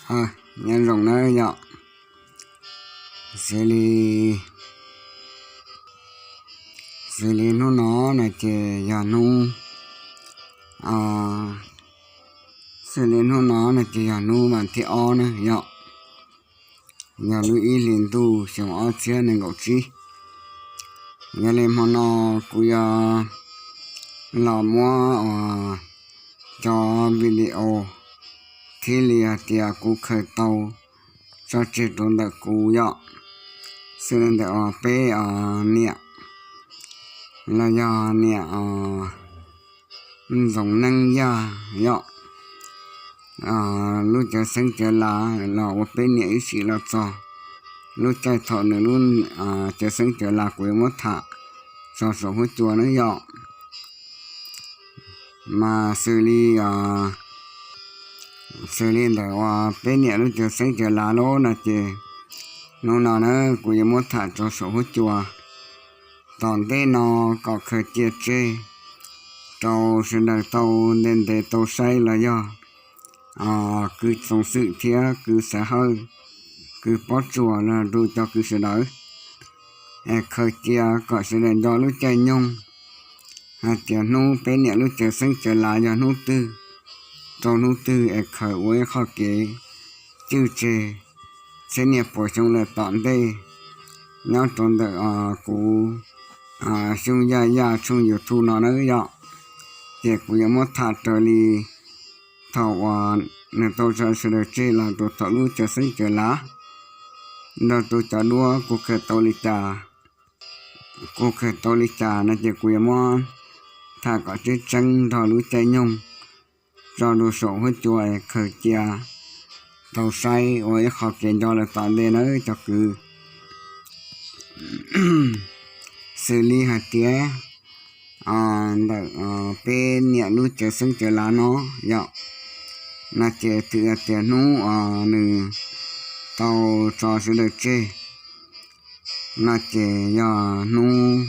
Nyob zoo nawb yom. Xws li, xws li hnub no no ces yog hnub, xws li hnub no no ces yog hnub vas thib ob na yom, yog lub ib hlis ntuj xyoo ob txhiab nees nkaum tsib. Yog li hmo no kuv yuav los muab cov video thiab li hais tias kuv khaws tau tso tseg rau ntawm kuv yom, xws li ntawm peb niam los yog niam Ntxoov Neeb Yaj yom, lub cawv xeeb cawv lav los ua peb niam ib sim los txog lub caij thaum nws lub cawv xeeb cawv lav kuv yuav muab tham tso saum huab cua na yom. Mas xws li, xws li ntawm uas peb niam lub cawv xeeb cawv lav lawm no ces hnub no na kuv yuav muab tham tso saum huab cua tom ntej no kom khaws cia tseg rau sawv daws tau ntes ntes tau saib los yog kwv Txoos Xwm thiab kwv Xav Hawj, kwv Pob Tsuas los rau cov kwv sawv daws es khaws cia kom sawv daws nco lub caij nyoog hais tias hnub peb niam lub cawv xeeb cawv lav yog hnub twg rau hnub twg es khaws ua ib qho kev cwj tseg txhiab niaj puas xyoo lawm tom ntej nyob rau ntawm kuv Xyooj Yaj Yaj tshooj YouTube no na yom. Ces kuv yuav muab tham raws li thaum uas nws tau tso sawv daws tseg los rau thaum lub cawv xeeb cawv lav nrog rau cov duab kuv khaws tau li cas, kuv khaws tau li cas no ces kuv yuav muab tham kom tseeb tseeb nrog lub caij nyoog tso rau saum huab cua es khaws cia tau saib ua ib qho kev nco lawm tom ntej na cov kwv. Xws li hais tias ntawm peb niam lub cawv xeeb cawv lav no yom, no ces twb hais tias hnub uas nws tau tso sawv daws tseg no ces yog hnub,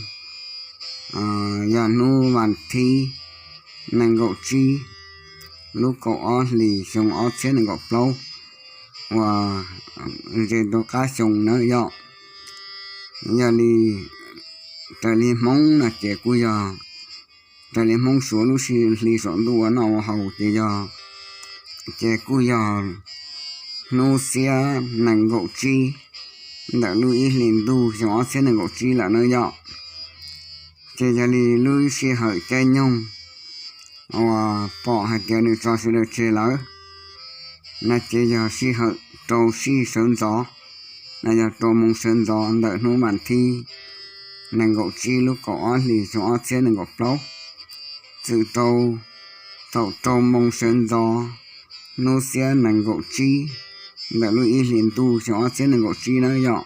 yog hnub vas thib nees nkaum tsib lub kaum ob hlis xyoo ob txhiab nees nkaum plaub uas ze rau qab xyoo na yom. Yog li raws li Hmoob no ces kuj yog, raws li Hmoob Suav lub sij hli saum ntuj ua noj ua haus ces yog, ces kuj yog hnub xiab nees nkaum tsib ntawm lub ib hlis ntuj xyoo ob txhiab nees nkaum tsib lawm na yom. Ces yog li lub sij hawm caij nyoog uas pom hais tias nws tso sawv daws tseg lawm no ces yog sij hawm rau sij sawv ntxov, no yog rau moos sawv ntxov ntawm hnub vas thib nees nkaum tsib lub kaum ob hlis xyoo ob txhiab nees nkaum plaub, txwm rau thaum rau moos sawv ntxov hnub xiab nees nkaum tsib ntawm lub ib hlis ntuj xyoo ob txhiab nees nkaum tsib na yom.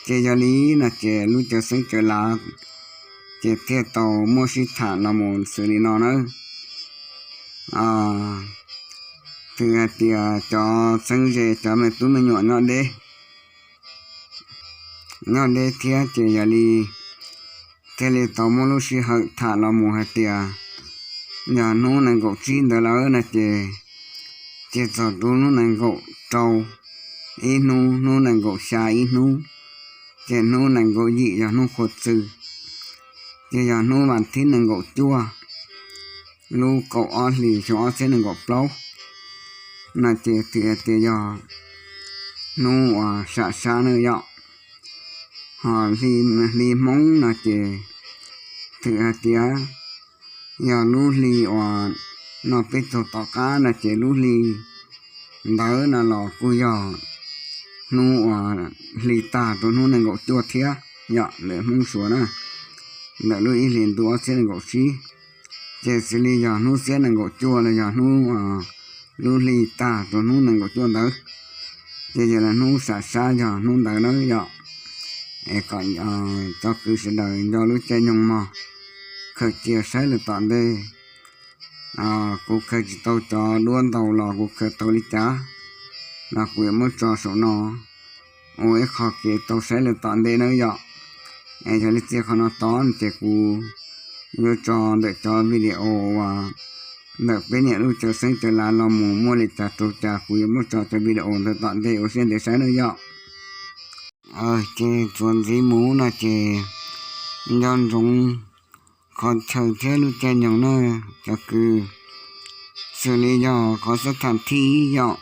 Ces yog li no ces lub cawv xeeb cawv lav ces thiaj tau muaj sib tham los mus xws li no na. Twb hais tias cov txheeb ze cov me tub me nyuam nyob deb, nyob deb thiab ces yog li thiaj li tau muaj lub sij hawm tham los mus hais tias yog hnub nees nkaum tsib ntawd lawm no ces, ces txog rau hnub nees nkaum rau ib hnub, hnub nees nkaum xya ib hnub, ces hnub nees nkaum yim yog hnub qhua txws, ces yog hnub vas thib nees nkaum cuaj lub kaum ob hlis xyoo ob txhiab nees nkaum plaub no ces twb hais tias yog hnub uas sam sab na yom. Ho hli Hmoob no ces twb hais tias yog lub hli uas no peb tug tom qab no ces lub hli ntawd no los kuj yog hnub uas hli tag rau hnub nees nkaum cuaj thiab yom, ntawm Hmoob Suav na, ntawm lub ib hlis ntuj ob txhiab nees nkaum tsib. Ces xws li yog hnub xiab nees nkaum cuaj los yog hnub lub hli tag rau hnub nees nkaum cuaj ntawd, ces yog li hnub sam sab yog hnub ntawd na yom. Es kom cov kwv sawv daws nco lub caij nyoog mog, khaws cia saib lawm tom ntej. Kuv khaws tsis tau cov duab ntau los kuv khaws tau li cas los kuv yuav muab tso saum no ua ib qho kev tau saib lawm tom ntej na yom. Es yog li txij qhov no tod ces kuv yuav tso ntawm cov video uas ntawm peb niam lub cawv xeeb cawv lav los mus muaj li cas rau cas kuv yuav muab tso cov video ntawd tom ntej ua siab ntev saib nawb yom. Ces txuas ntxiv mus no ces nco ntsoov qhov chaw thiab lub caij nyoog na cov kwv. Xws li yog qhov xab tham thib yom,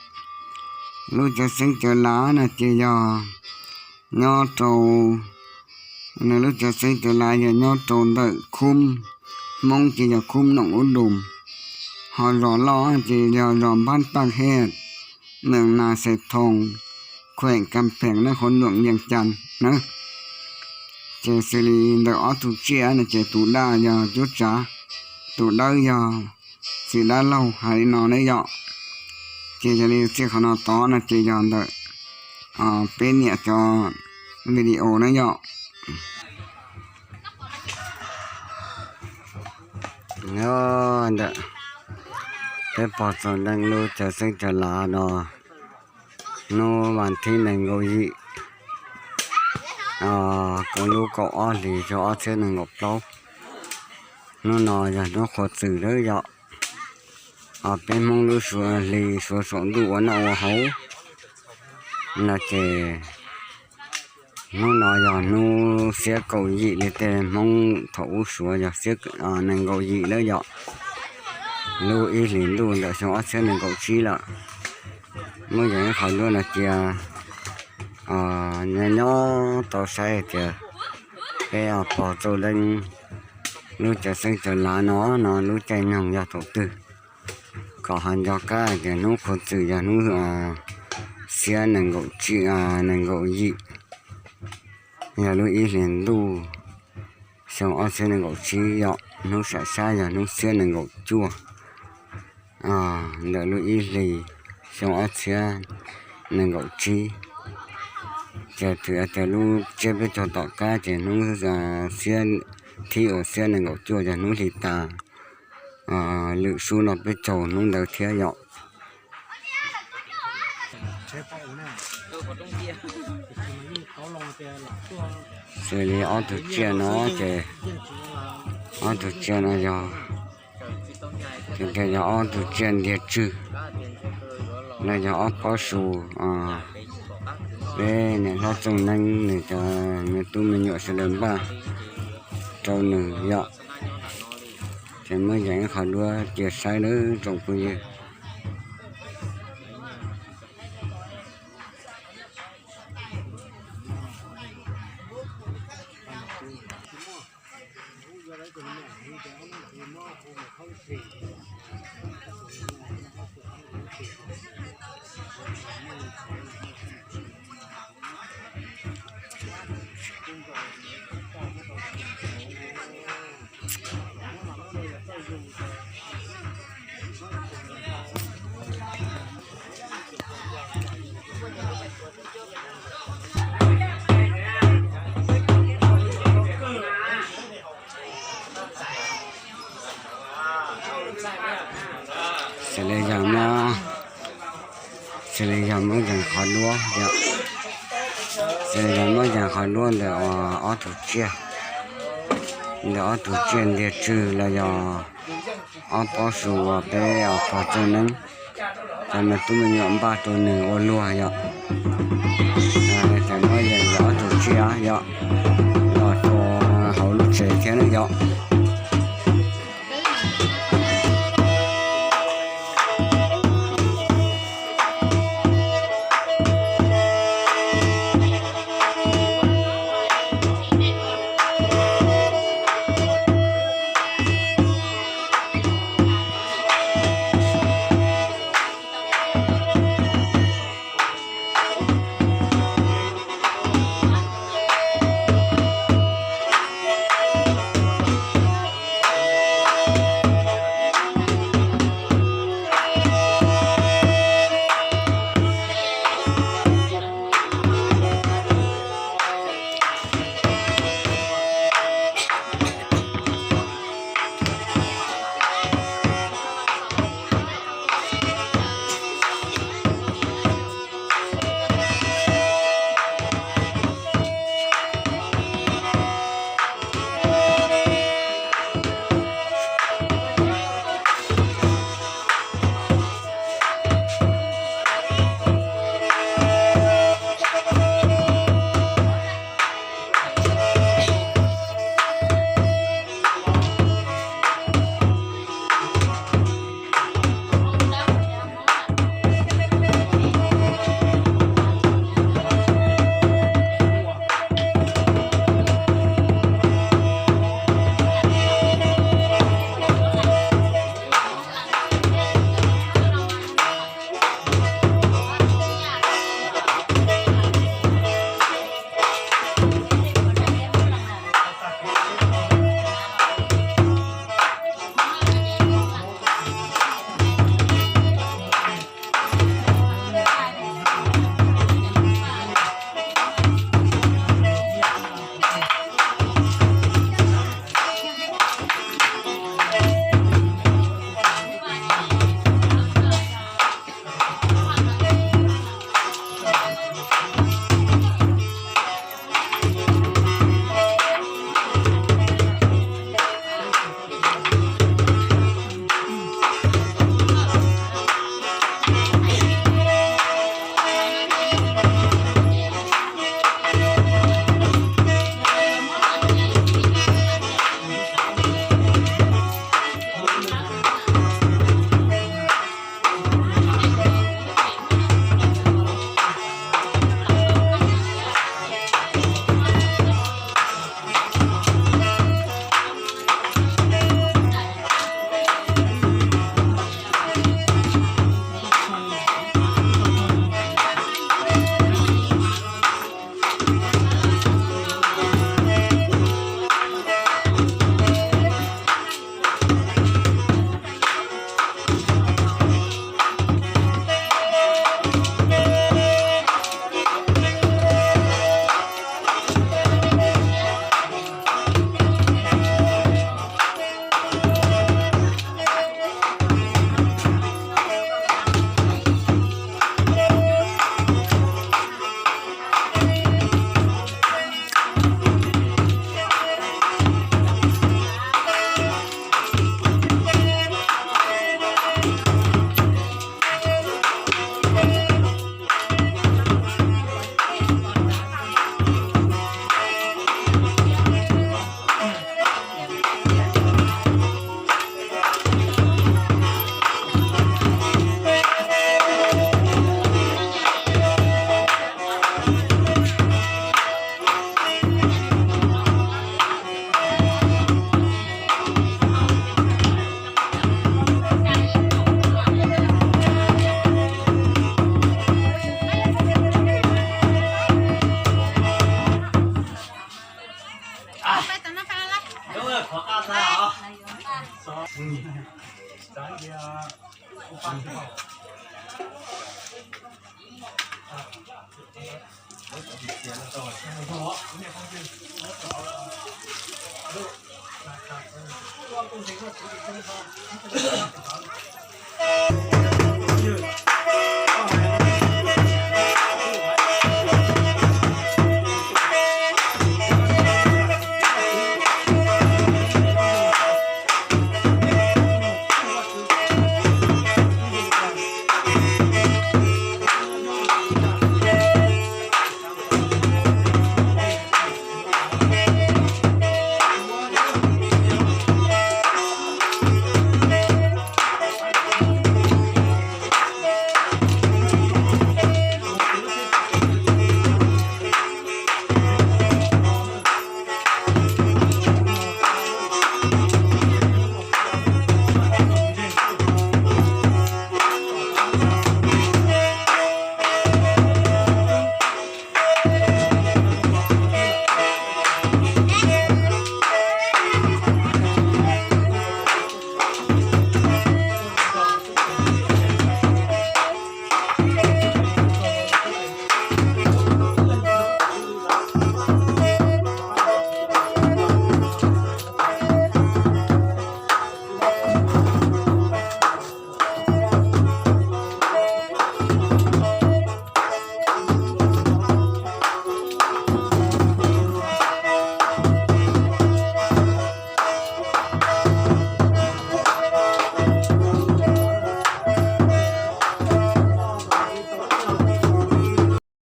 lub cawv xeeb cawv lav no ces yog nyob rau, nws lub cawv xeeb cawv lav yog nyob rau ntawm khub Hmoob ces yog khub Noom Ub Doos, ho zos loj ces yog zos Npab Paj Hej, Meem Nas Xais Thoo, khuem Kas Pheem na, qhov luam Yees Cas na. Ces xws li ntawm ob tug tsiaj no ces tus daj yog Cuab Tsav, tus dawb yog Txiv Dab Laug hais li no na yom. Ces yog li txij qhov no tod no ces yog ntawm peb niam cov video na yom. Ntawm peb pog txog neej lub cawv xeeb cawv lav no, hnub vas thib nees nkaum yim, lub kaum ob hlis xyoo ob txhiab nees nkaum plaub. Hnub no yog hnub qhuav txwm lawm yom. Peb Hmoob lub suav hli suav saum ntuj ua noj ua haus no ces hnub no yog hnub xiab kaum yim li tej Hmoob thaum ub suav yog xiab nees nkaum yim lawm yom. Lub ib hlis ntuj ntawm xyoo ob txhiab nees nkaum tsib lawm. Muaj yeej ib qho duab no cia nyob nyob tau saib hais tias peb pog txog neej lub cawv xeeb cawv lav no no lub caij nyoog yog thaum twg, kom ho nco qab hais tias hnub qhuav txwm yog hnub xiab nees nkaum tsib, nees nkaum yim, yog lub ib hlis ntuj xyoo ob txhiab nees nkaum tsib yom. Hnub sam sab yog hnub xiab nees nkaum cuaj ntawm lub ib hlis xyoo ob txhiab nees nkaum tsib. Ces twb tias lub tsiab peb caug tom qab ces hnub xiab, thib uas xiab nees nkaum cuaj yog hnub hli tas lwm sub no peb caug hnub ntawd thiab yom. Xws li ob tug tsiaj no ces ob tug tsiaj no yog, ces yog ob tug tsiaj ntiag tswg, los yog ob pob su peb niam hlob Txooj Neeb nws cov me tub me nyuam sawv daws npaj rau nws yom. Ces muab yeem ib qho duab cia saib nawb tsoom phooj ywg. Xws li yog muab, xws li yog muab yees qhov duab yom, xws li yog muab yees qhov duab ntawm ob tug tsiaj, ntawm ob tug tsiaj ntiag tswg los yog ob pob su uas peb pog Txooj Neeb cov me tub me nyuam npaj rau nws ua luag yom. Ces muab yees ob tug tsiaj yom los rau hauv lub tsev thiab nawb yom.